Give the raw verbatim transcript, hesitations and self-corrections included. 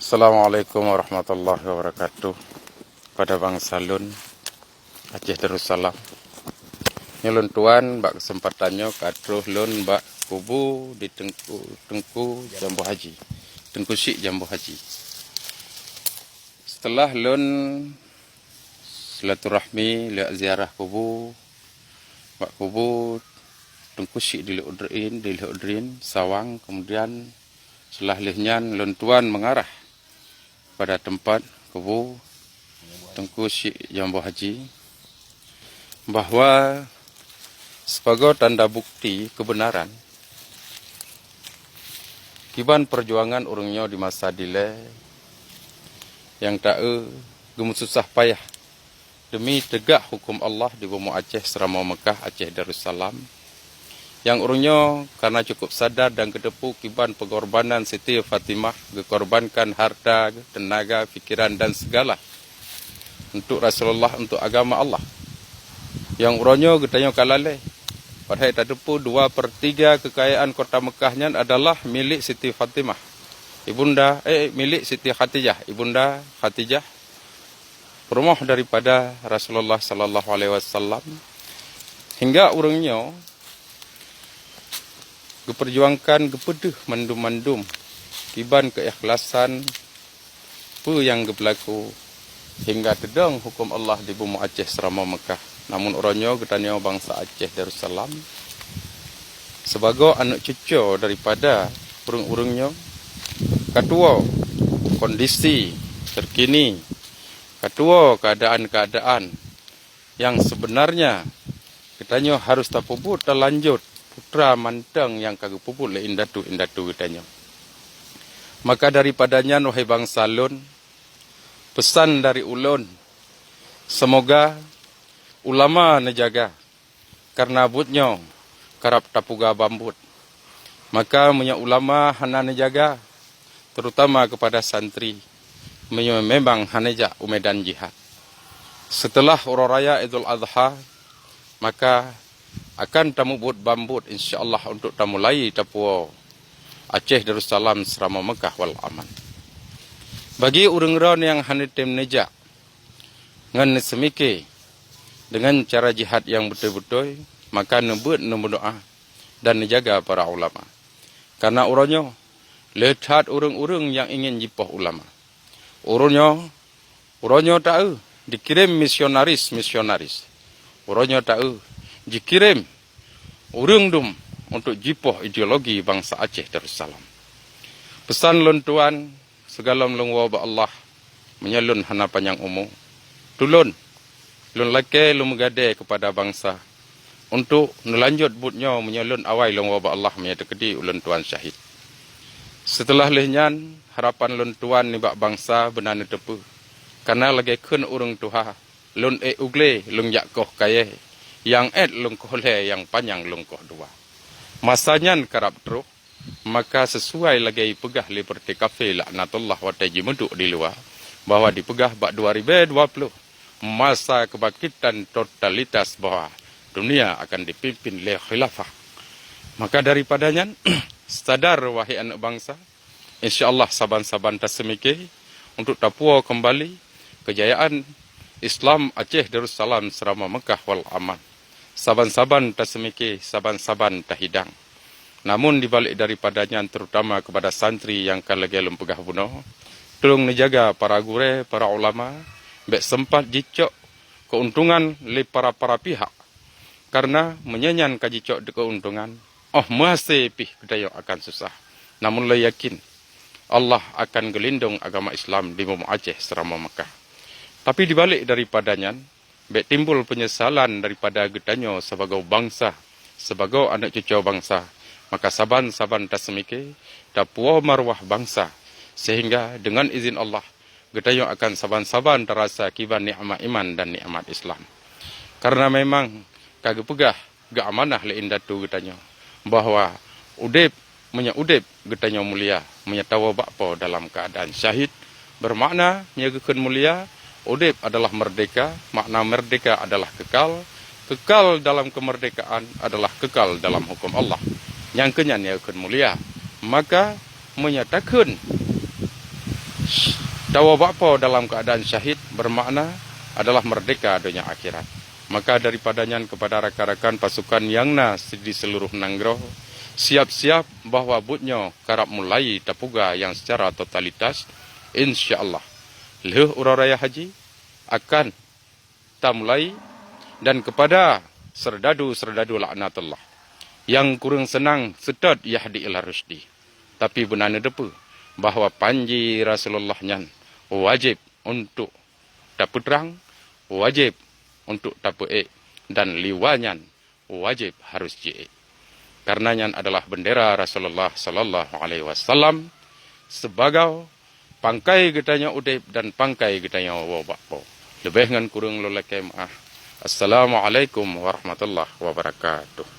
Assalamualaikum warahmatullahi wabarakatuh. Pada bansa lôn Aceh Darussalam. Nyoe lôn tuan bak keuseumpatan nyoe ka troh lôn bak kubu di Teungku, Teungku Jambo Haji. Teungku Syik Jambo Haji. Seuteulah lôn silaturahmi, lheueh ziarah kubu, bak kubu Teungku Syik di Lheueh Udrin, di Lheueh Udrin, Sawang, kemudian seuteulah lheueh nyan lôn tuan meungarah pada teumpat kubu Teungku Syik Jambo Haji, bahwa sibagoe tanda bukti keubeunaran kiban peujuangan ureuëng nyoe di masa dilée nyang taeu geumeususah payah demi teugak huköm Allah di bumoe Aceh Seuramoe Meukah, Aceh Darussalam. Nyang ureuëng nyoe kareuna cukup sadar dan geuteupeue kiban peungorbanan Siti Fatimah, geukorbankan harta, teunaga, pikiran dan segala untuk Rasulullah, untuk agama Allah. Nyang uroe nyoe geutanyoe ka lalée, padahai tateupeue dua per tiga keukayaan kota Meukah nyan adalah milék Siti Fatimah, ibunda, eh, milék Siti Khadijah, ibunda Khadijah, peurumoh daripada Rasulullah sallallahu alaihi wasallam, hingga ureuëng nyoe geupeurjuangkan, geupeudeuh mandum-mandum kiban keuikhlasan peue nyang geupeulaku hingga teudong huköm Allah di bumoe Aceh Seuramoe Meukah. Namun uroe nyoe geutanyoe bansa Aceh Darussalam sibagoe aneuëk cucoe daripada ureuëng-ureuëng nyoe ka tuwoe kondisi terkini, ka tuwoe keuadaan-keuadaan nyang seubeunarnya geutanyoe harôh tapeubuet talanjut putra mantong nyang ka geupeubuet lé indatu-indatu geutanyoe. Maka daripada nyan, wahai bansa lôn, peusan dari ulôn, seumoga ulama neujaga, kareuna buet nyoe karab tapuga bambuet. Maka meunyoe ulama hana neujaga, terutama keupada santri, meunyoe memang hana jak u medan jihad. Seuteulah uroe raya Idul Adha, maka akan tamubuet bambuet, insya Allah, untuk tamulai tapuwoe Aceh Darussalam Seuramoe Meukah wal aman. Bagi ureuëng droe nyang hana tem neujak ngon neuseumike deungon cara jihad nyang beutôi-beutôi, maka neubeuet neumeudoá dan neujaga para ulama. Kareuna uroe nyoe le that ureuëng-ureuëng nyang ingin jipoh ulama. Uroe nyoe, uroe nyoe taeu jikirém misionaris-misionaris. Uroe nyoe taeu jikirém ureuëng dum untuk jipoh ideologi bansa Aceh Darussalam. Peusan lôn tuan, sigohlom lôn woe bak Allah, meunyoe lôn hana panyang umu, tulôn, lôn lakée lôn meugadée keupada bansa untuk neulanjut buet nyoe meunyoe lôn awai lôn woe bak Allah meunyoe teukeudi ulôn tuan syahid. Seuteulah lheueh nyan, harapan lôn tuan nibak bansa beuna neuteupeue, kareuna lagée kheun ureuëng tuha, lôn ék u glé, lôn jak koh kayée, nyang ék lôn koh lhée, nyang panyang lôn koh dua. Masa nyan karab troh, maka sisuai lagée jipeugah lé Partai Kafé laknatullah watée jimeuduek di luwa, bahwa jipeugah bak dua ribée dua ploh masa keubangkitan totalitas bahwa dunia akan dipimpin lé khilafah. Maka daripada nyan, sadar wahai aneuëk bansa, insya Allah saban-saban taseumike untuk tapuwoe keumbali keujayaan Islam Aceh Darussalam Seuramoe Meukah wal aman. Saban-saban taseumike, saban-saban tahidang. Namun dibalek daripada nyan, terutama keupada santri nyang ka lagée lôn peugah bunoe, tulông neujaga para gurée, para ulama, bék seumpat jicok keuntungan lé para-para pihak. Kareuna meunyoe nyan ka jicok keuuntungan, óh meuhasé pih geutanyoe akan susah. Namun lôn yakin, Allah akan geulindong agama Islam di bumoe Aceh Seuramoe Meukah. Tapi dibalek daripada nyan, bék timbul peunyesalan daripada geutanyoe sibagoe bansa, sibagoe aneuëk cucoe bansa. Maka saban-saban taseumike, tapuwoe maruwah bansa, sehingga deungon izin Allah, geutanyoe akan saban-saban tarasa kiban nikmat iman dan nikmat Islam. Kareuna memang ka geupeugah, geuamanah lé indatu geutanyoe, bahwa udeb, meunyoe udeb geutanyoe mulia, meunyoe tawoe bak Po dalam keuadaan syahid. Beumakna, meunyoe geukheun mulia, udeb adalah meurdehka, makna meurdehka adalah keukal, keukal dalam keumeurdehkaan adalah keukal dalam huköm Allah. Nyang keu nyan nyang geukheun mulia. Maka, meunyoe takheun, Tawoe bak Po dalam keuadaan syahid beumakna adalah meurdeka donya akhirat. Maka daripada nyan, kepada rakan-rakan pasukan nyang na di seuluroh nanggroe, siap-siap bahwa buet nyoe karab mulai tapuga nyang secara totalitas, insya Allah. Lheueh uroe raya haji akan tamulai, dan kepada seurdadu-seurdadu laknatullah nyang kureueng seunang seutôt yahdi ila rusydi. Tapi beuna neuteupeue bahwa panji Rasulullah nyan wajéb untuk tapeutrang, wajéb untuk tapeuék, dan liwa nyan wajéb harôh jiék. Kareuna nyan adalah bendera Rasulullah sallallahu alaihi wasallam sibagoe pangkai geutanyoe udeb dan pangkai geutanyoe woe bak Po. Leubeh ngon kureueng lôn lakée meu'ah. Assalamualaikum warahmatullahi wabarakatuh.